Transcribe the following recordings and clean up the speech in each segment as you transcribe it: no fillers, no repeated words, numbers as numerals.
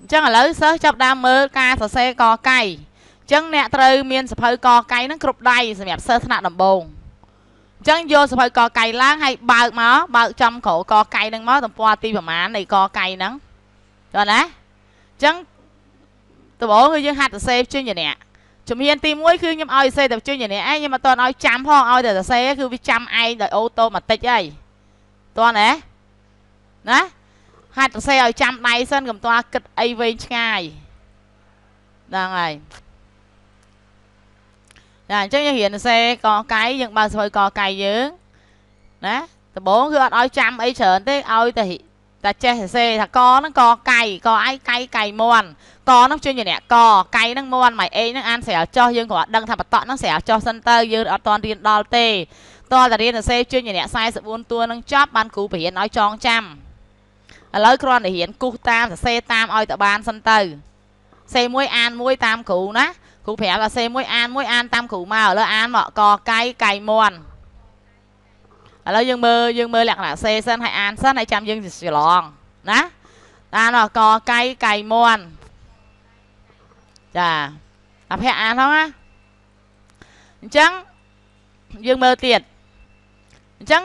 អញ្ចឹងឥឡូវសិស្សចាប់ដើមមើលការសរសេរកកៃអញ្ចឹងអ្នកត្រូវមានសភៅកកៃហ្នឹងគ្រប់ដៃសម្រាប់សិស្សថ្នាក់ដំបូងអញ្ចឹងយកសភៅកកៃឡើងហើយបើកមកបើកចំក្រោកកៃហ្នឹងមកទំព័រទីប្រមាណនៃកកៃហ្នឹងចុះណាអញ្ចឹងដំបូងគឺយើងហាត់សរសេរជញ្ជាក់ជំហានទី1គឺខ្ញុំឲ្យសរសេរតែជញ្ជាក់ឯងខ្ញុំអត់ទាន់ឲ្យចាំផងឲ្យតែសរសេរគឺវាចាំឯងដោយអូតូម៉ាទិកហើយតោះណាណាហាត់សរសេរឲ្យចាំដៃសិនកុំទាន់គិតអីវែងឆ្ងាយហ្នឹងហើយចាអញ្ចឹងយើងរៀនសរសេរកកៃយើងបើកសភៅកកៃយើងណាដំបូងគឺអត់ឲ្យចាំអីច្រើនទេឲ្យតែចេះសរសេរថាកហ្នឹងកកៃកឯកៃកៃមាន់កហ្នឹងជញ្ជាក់កកៃហ្នឹងមាន់ម៉ៃអេហ្នឹងអានស្រាលចោះយើងគ្រាន់ដឹងថាបតក់ហ្នឹងស្រាលចោះសិនទៅយើងអត់ទាន់រៀនដល់ទេតើតែរៀនសរសេរជញ្ជាក់44តួហ្នឹងចប់បានគ្រូបរៀនឲ្យចងចាំឥឡូវគ្រាន់តែរៀនគូសតាមសរសេរតាមឲ្យតបានសិនទៅសេមួយអានមួយតាមគ្រូណាគ្រូប្រាប់ថាសេមួយអានមួយអានតាមគ្រូមកឥឡូវអានមកកកៃកៃមាន់ឥឡូវយើងមើលលក្ខណៈសេសិនហើយអានសិនហើយចាំយើងច្រឡងណាអានមកកកៃកៃមាន់ចាអភ័ក្រអានហ្នឹងណាអញ្ចឹងយើងមើលទៀតអញ្ចឹង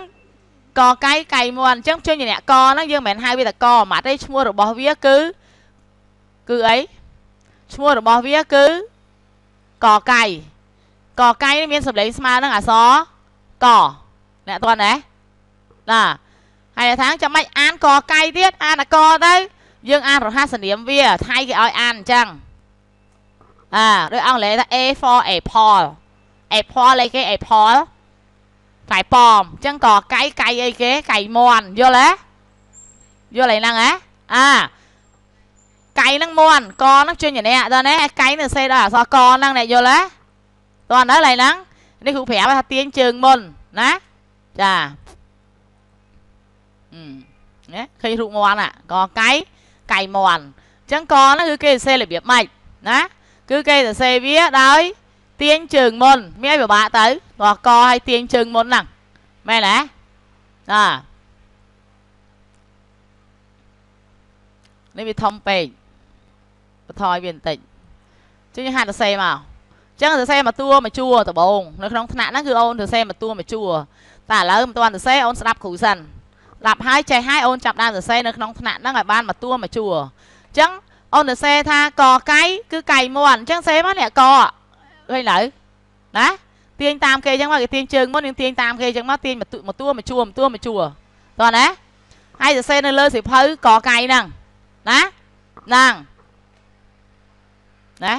កកៃកៃមាន់អញ្ចឹងជញ្ជាក់កហ្នឹងយើងមិនមែនហៅវាតែកម៉ាត់ទេឈ្មោះរបស់វាគឺអីឈ្មោះរបស់វាគឺកកៃកកៃនេះមានសម្លេងស្មើនឹងអក្សរកអ្នកតន់ណាណាហើយថាចាំបាច់អានកកៃទៀតអានអកទៅយើងអានរហស្សនាមវាថៃគេឲ្យអានអញ្ចឹងដោយអង់គ្លេសថា A for apple apple អីគេ apple កៃប៉មអញ្ចឹងកកៃកៃអីគេកៃមាន់យល់ទេយល់អីហ្នឹងហ៎កៃហ្នឹងមាន់កហ្នឹងជញ្ជាក់ដល់ណាកៃនឹងសេដល់អក្សរកហ្នឹងអ្នកយល់ទេតោះនៅឡើយហ្នឹងនេះគ្រូប្រាប់ថាទាញជើងមុនណាចាណាឃើញរូបមាន់កកៃកៃមាន់អញ្ចឹងកហ្នឹងគឺគេសរសេររបៀបម៉េចណាគឺគេសរសេរវាដោយទាញជើងមុនមានអីពិបាកទៅព្រោះកឲ្យទាញជើងមុនហ្នឹងមែនទេណានេះវាធំពេកបន្ថយវាបន្តិចចឹងយើងហាត់សរសេរមកចឹងសរសេរមកតួមកជួរដំបូងនៅក្នុងថ្នាក់ហ្នឹងគឺអូនសរសេរមកតួមកជួរតែឥឡូវមិនទាន់សរសេរអូនស្ដាប់គ្រូសិនស្ដាប់ហើយចេះហើយអូនចាប់ដើមសរសេរនៅក្នុងថ្នាក់ហ្នឹងឲ្យបានមកតួមកជួរចឹងអូនសរសេរថាកកៃគឺកៃមាន់អញ្ចឹងសេមកនេះកឃើញនៅណាទាញតាមគេអញ្ចឹងមកគេទាញជើងមុនយើងទាញតាមគេអញ្ចឹងមកទាញមកតួមកជួរមកតួមកជួរតោះណាហើយសរសេរនៅលើសៀវភៅកកៃហ្នឹងណាហ្នឹងណា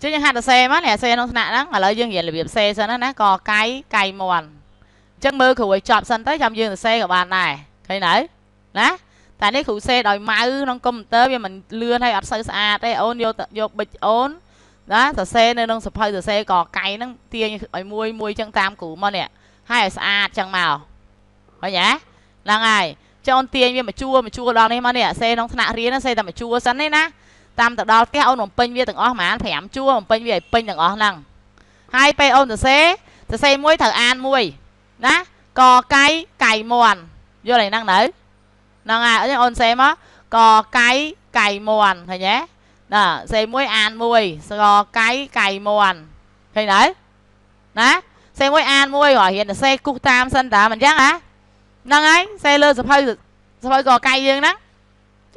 ចឹងយើងហាត់សរសេរមកនេះសរសេរក្នុងថ្នាក់ហ្នឹងឥឡូវយើងរៀនរបៀបសេសិនណាកកៃកៃមាន់អញ្ចឹងមើលគ្រូឲ្យចប់សិនទៅចាំយើងសរសេរក៏បានដែរឃើញនៅណាតែនេះគ្រូសេដោយម៉ៅក្នុងកុំព្យូទ័រវាមិនលឿនហើយអត់សូវស្អាតទេអូនយកប៊ិចអូនណាសរសេរនៅក្នុងសភៅសរសេរកកៃហ្នឹងទាញឲ្យមួយមួយចឹងតាមគ្រូមកនេះហើយឲ្យស្អាតចឹងមកឃើញទេហ្នឹងហើយចអូនទាញវាមកជួរមកជួរដល់នេះមកនេះសេក្នុងថ្នាក់រៀនសេតែមកជួរសិនទេណាតាមទៅដល់ផ្ទះអូនបំពេញវាទាំងអស់ប្រហែល5ជួរបំពេញវាឲ្យពេញទាំងអស់ហ្នឹងហើយពេលអូនសរសេរមួយត្រូវអានមួយណាកកៃកៃមាន់យល់អីហ្នឹងនៅហ្នឹងហើយអូនសេមកកកៃកៃមាន់ឃើញទេណាសេមួយអានមួយកកៃកៃមាន់ឃើញទេណាសេមួយអានមួយររៀនសរសេរគូសតាមសិនតាមិនអញ្ចឹងហ៎ហ្នឹងហើយសេលើសភៅកកៃយើងហ្នឹង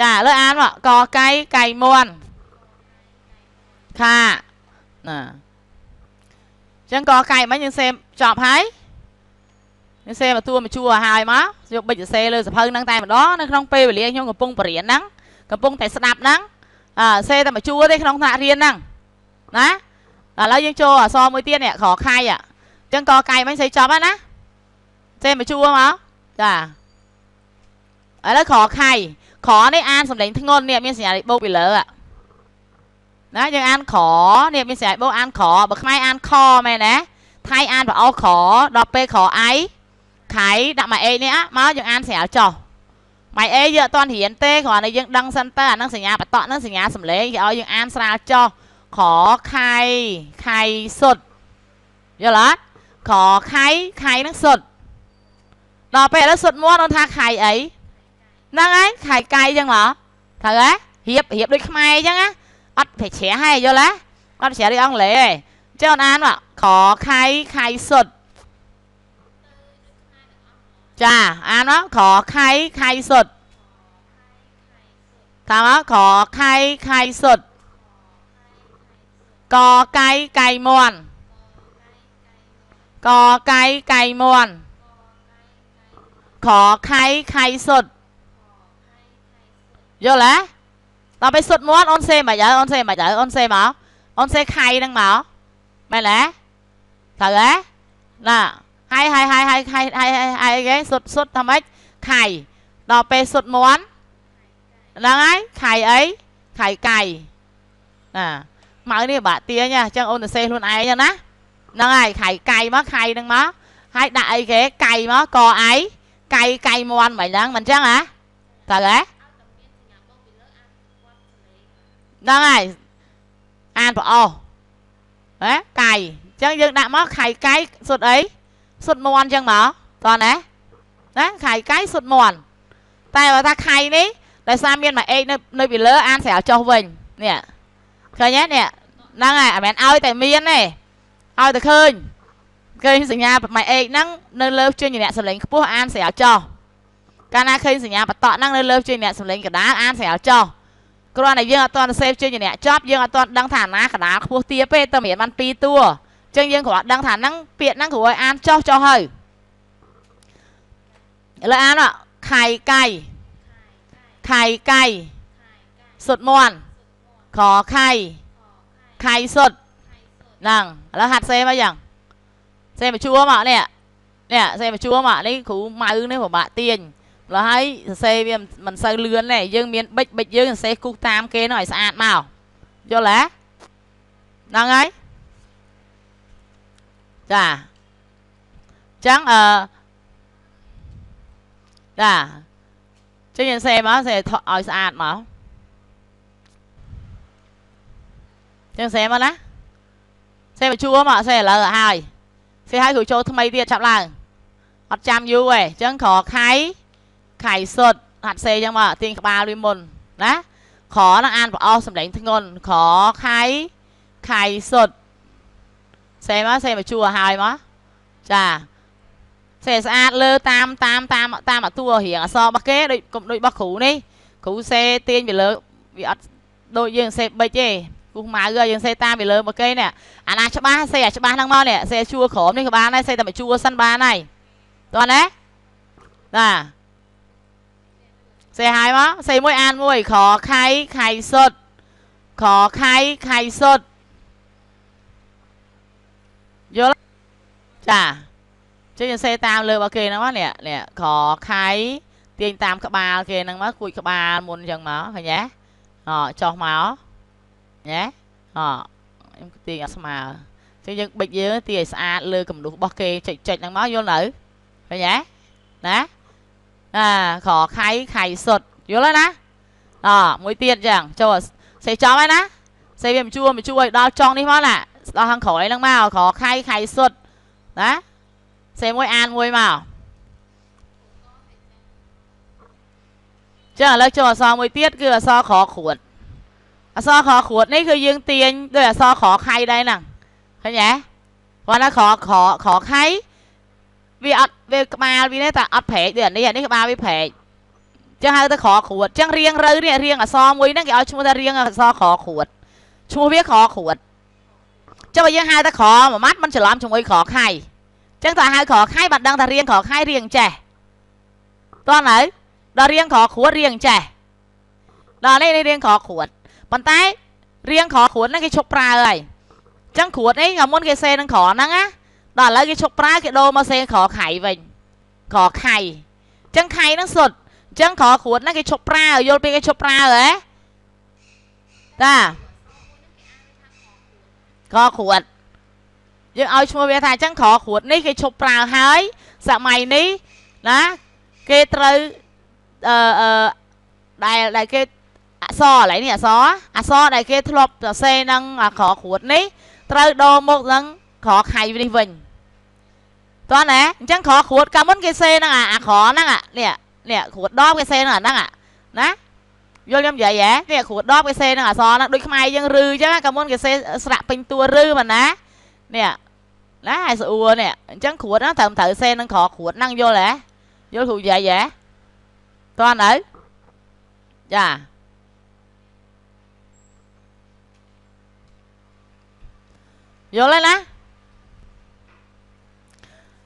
ចាលើអានមកកកៃកៃមាន់ខាណាអញ្ចឹងកកៃមិញយើងសេចប់ហើយយើងសេមកតួមកជួរឲ្យហើយមកយកប៊ិចសរសេរលើសភៅហ្នឹងតែម្ដងនៅក្នុងពេលវេលាខ្ញុំកំពុងបរៀនហ្នឹងកំពុងតែស្ដាប់ហ្នឹងសេតែមកជួរទេក្នុងថ្នាក់រៀនហ្នឹងណាឥឡូវយើងចូលអក្សរមួយទៀតនេះក្រខៃអញ្ចឹងកកៃមិញសេចប់ហើយណាសេមកជួរមកចាឥឡូវក្រខៃក្រនេះអានសម្លេងធ្ងន់នេះមានសញ្ញាបូកពីលើណាយើងអានក្រនេះមានសញ្ញាបូកអានក្របើខ្មែរអានខមែនណាថៃអានប្រអោក្រដល់ពេលក្រអៃខៃដាក់មកអេនេះមកយើងអានស្រាលចោះម៉ៃអេយើងអត់ទាន់រៀនទេគ្រាន់តែយើងដឹងសិនទៅអាហ្នឹងសញ្ញាបតក់ហ្នឹងសញ្ញាសម្លេងគេឲ្យយើងអានស្រាលចោះក្រខៃខៃសុតយល់អត់ក្រខៃខៃហ្នឹងសុតដល់ពេលឥឡូវសុតមាត់អូនថាខៃអីហ្នឹងហើយខៃកៃចឹងមកត្រូវទេ រៀបរៀបដូចខ្មែរអញ្ចឹងណាអត់ប្រជ្រះទេយល់ទេអត់ប្រជ្រះដូចអង់គ្លេសទេអញ្ចឹងអូនអានមកខខៃខៃសុទ្ធចាអានមកខខៃខៃសុទ្ធតាមមកខខៃខៃសុទ្ធកកៃកៃមន់កកៃកៃមន់ខខៃខៃសុទ្ធយល់ទេដល់ពេលសុទ្ធមាត់អូនសេមិនហើយអូនសេមិនហើយអូនសេមកអូនសេខៃហ្នឹងមកមែនទេត្រូវទេណាហើយហើយហើយហើយហើយហើយហើយគេសុទ្ធសុទ្ធថាម៉េចខៃដល់ពេលសុទ្ធមាត់ហ្នឹងហើយខៃអីខៃកៃណាម៉ៅនេះបាក់ទាញអញ្ចឹងអូនទៅសេខ្លួនឯងណាហ្នឹងហើយខៃកៃមកខៃហ្នឹងមកហើយដាក់អីគេកៃមកកអៃកៃកៃមាន់មិនហ្នឹងមិនអញ្ចឹងហ៎ត្រូវទេហ្នឹងហើយអានប្រអស់ហ៎កៃអញ្ចឹងយើងដាក់មកខៃកៃសុទ្ធអីសុទ្ធមាន់អញ្ចឹងមកតោះណាណាខៃកៃសុទ្ធមាន់តែបើថាខៃនេះដោយសារមានមួយអេកនៅពីលើអានស្រាវចុះវិញនេះឃើញទេនេះហ្នឹងហើយអត់មែនឲ្យតែមានទេឲ្យតែឃើញឃើញសញ្ញាមួយអេកហ្នឹងនៅលើជញ្ញៈសម្លេងខ្ពស់អានស្រាវចុះកាលណាឃើញសញ្ញាបតក់ហ្នឹងនៅលើជញ្ញៈសម្លេងកដាលអានស្រាវចុះគ្រាន់តែយើងអត់ទាន់សេវជញ្ញៈចប់យើងអត់ទាន់ដឹងថាណាកដាលខ្ពស់ទាបទេតែមានបាន2តួអញ្ចឹងយើងគ្រាន់ដឹងថាហ្នឹងពាក្យហ្នឹងគ្រាន់ឲ្យអានចុះចុះហើយឥឡូវអានខៃកៃខៃកៃសុទ្ធមាន់ខខៃខៃសុទ្ធហ្នឹងឥឡូវហាត់សេមកយ៉ាងសេមកជួមកនេះនេះសេមកជួមកនេះគ្រូម៉ៅនេះពិបាកទាញម្ល៉េះហើយសរសេរវាមិនសូវលឿនទេយើងមានបិចបិចយើងសរសេរគូសតាមគេនោះឲ្យស្អាតមកយល់ទេហ្នឹងហើយចាអញ្ចឹងអឺចាចឹងយើងសេមកសេឲ្យស្អាតមកចឹងសេមកណាសេមកជួមកសេឥឡូវឲ្យហើយសេឲ្យគ្រូចូលថ្មីទៀតចាប់ឡើងអត់ចាំយូរទេអញ្ចឹងក្រខៃខៃសុទ្ធហាត់សេអញ្ចឹងមកទាញក្បាលវាមុនណាក្រនឹងអានប្រអស់សម្លេងធ្ងន់ក្រខៃខៃសុទ្ធសេមកសេមកជួឲ្យមកចាសេស្អាតលើតាមតាមតាមតាមអាតួរៀងអសរបស់គេដូចកុំដូចរបស់គ្រូនេះគ្រូសេទាញពីលើវាអត់ដូចយើងសេបិចទេគូសម៉ៅយើងសេតាមពីលើមកគេនេះអាណាច្បាស់សេអាច្បាស់ហ្នឹងមកនេះសេជួក្រោមនេះក៏បានដែរសេតែមកជួសិនបានហើយតោះណាណាសេហើយមកសេមួយអានមួយខខៃខៃសុទ្ធខខៃខៃសុទ្ធយល់ចាចឹងយើងសេតាមលើរបស់គេហ្នឹងមកនេះនេះខខៃទាញតាមក្បាលគេហ្នឹងមកគួចក្បាលមុនចឹងមកឃើញទេអចុះមកញ៉េអខ្ញុំទាញអត់ស្មើចឹងយើងបិចយើងទាញឲ្យស្អាតលើកម្លុះរបស់គេចុចចុចហ្នឹងមកយល់នៅឃើញទេណាអាខខៃខៃសុទ្ធយល់ហើយណាអមួយទៀតចឹងចូលសេចំហើយណាសេវាមជួមជួយដល់ចុងនេះមកណាដល់ខាងក្រោយហ្នឹងមកខខៃខៃសុទ្ធណាសេមួយអានមួយមកចឹងឥឡូវចូលអក្សរមួយទៀតគឺអក្សរខគ្រួតអក្សរខគ្រួតនេះគឺយើងទាញដោយអក្សរខខៃដែរហ្នឹងឃើញទេគាត់ថាខខខខៃវាអត់វាក្បាលវានេះតែអត់ប្រែកដូចអានេះអានេះក្បាលវាប្រែកចឹងហៅទៅខគ្រួតចឹងរៀងរូវនេះរៀងអក្សរមួយហ្នឹងគេឲ្យឈ្មោះថារៀងអក្សរខគ្រួតឈ្មោះវាខគ្រួតចឹងបើយើងហៅទៅខមួយម៉ាត់មិនច្រឡំជាមួយខខៃចឹងតើហៅខខៃបាត់ដឹងថារៀងខខៃរៀងចេះតោះនៅដល់រៀងខគ្រួតរៀងចេះដល់នេះរៀងខគ្រួតប៉ុន្តែរៀងខគ្រួតហ្នឹងគេឈប់ប្រើហើយចឹងគ្រួតនេះកាលមុនគេសេនឹងក្រហ្នឹងណាដល់ឥឡូវគេឈប់ប្រើគេដូរមកសេក្រខៃវិញក្រខៃចឹងខៃហ្នឹងសុទ្ធចឹងក្រគ្រួតហ្នឹងគេឈប់ប្រើយល់ពីគេឈប់ប្រើហ៎តាក្រគ្រួតយើងឲ្យឈ្មោះវាថាចឹងក្រគ្រួតនេះគេឈប់ប្រើហើយសម័យនេះណាគេត្រូវអឺដែលគេអក្សរឥឡូវនេះអក្សរដែលគេធ្លាប់សរសេរនឹងក្រគ្រួតនេះត្រូវដូរមកនឹងក្រខៃនេះវិញតោះណាអញ្ចឹងក្រគ្រួតកាលមុនគេសេនឹងអាក្រហ្នឹងនេះនេះគ្រួតដបគេសេនឹងអាហ្នឹងណា យល់ខ្ញុំនិយាយហ៎នេះគ្រូដបគេសេនឹងអក្សរហ្នឹងដូចខ្មែរយើងឬអញ្ចឹងកាលមុនគេសេស្រាក់ពេញតួឬមិនណានេះណាឲ្យស្អួរនេះអញ្ចឹងគ្រូហ្នឹងត្រូវសេនឹងក្រគ្រូហ្នឹងយល់ហ៎យល់គ្រូនិយាយហ៎តោះនៅចាយល់ហើយណា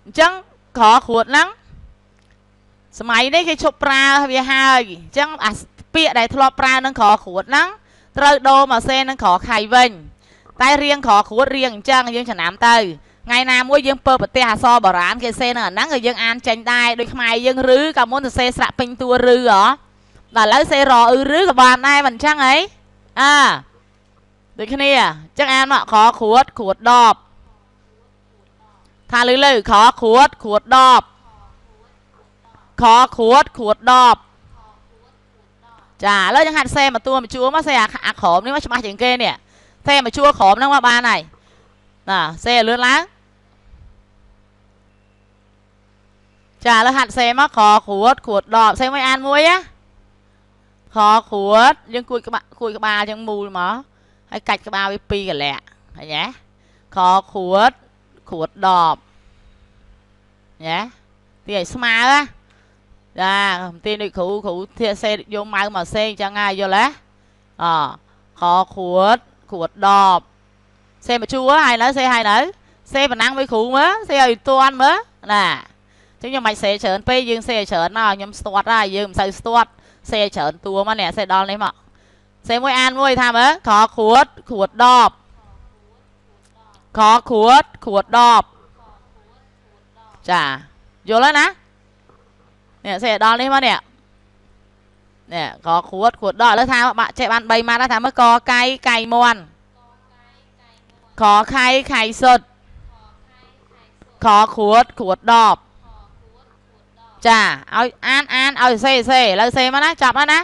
អញ្ចឹងក្រគ្រូហ្នឹងសម័យនេះគេឈប់ប្រើវាហើយអញ្ចឹងអាពាក្យដែលធ្លាប់ប្រើនឹងក្រគ្រូហ្នឹងត្រូវដូរមកសេនឹងក្រខៃវិញតែរៀងក្រគ្រូរៀងអញ្ចឹងយើងចំណាំទៅថ្ងៃណាមួយយើងពើប្រទេសអសបុរាណគេសេនឹងអាហ្នឹងក៏យើងអានចេញដែរដូចខ្មែរយើងឬកាលមុនសរសេរស្រាក់ពេញតួឬហ៎ដល់ឥឡូវសេរអ៊ឺឬក៏បានដែរមិនអញ្ចឹងហីអើដូចគ្នាអញ្ចឹងអានមកក្រគ្រូគ្រូដបថាលឺលឺក្រគ្រូគ្រូដបក្រគ្រូគ្រូដបចាឥឡូវយើងហាត់សេមកតួមកជួមកសេអាក្រមនេះមកច្បាស់ជាងគេនេះសេមកជួក្រមហ្នឹងមកបានហើយណាសេឲ្យលឿនឡើងចាឥឡូវហាត់សេមកក្រគ្រូគ្រូដបសេមួយអានមួយណាក្រគ្រូយើងគួចក្បាលគួចក្បាលយើងមូលមកហើយកាច់ក្បាលវាពីរកលៈឃើញទេក្រគ្រូគ្រូដបញ៉េទីឲ្យស្មើណាចាទីដូចគ្រូគ្រូធាសេយកម៉ៅមកសេអញ្ចឹងហើយយល់ទេអខគ្រូគ្រូដបសេមកជួហើយនៅសេហើយនៅសេប៉ុណ្ណឹងមួយគ្រូមើលសេឲ្យតាន់មើលណាអញ្ចឹងខ្ញុំមិនសេច្រើនពេកយើងសេឲ្យច្រើនមកខ្ញុំស្ទាត់ហើយយើងមិនសូវស្ទាត់សេឲ្យច្រើនតួមកនេះសេដល់នេះមកសេមួយអានមួយថាមើលខគ្រូគ្រូដបខគ្រូគ្រូដបចាយល់ហើយណានេះសេដល់នេះមកនេះនេះកគ្រូគ្រូដកឥឡូវថាបាក់ចេះបាន3ម៉ាត់ថាមើលកកៃកៃមន់ខខៃខៃសុតខគ្រូគ្រូដបចាឲ្យអានអានឲ្យសេសេឥឡូវសេមកណាចាប់ហើយណា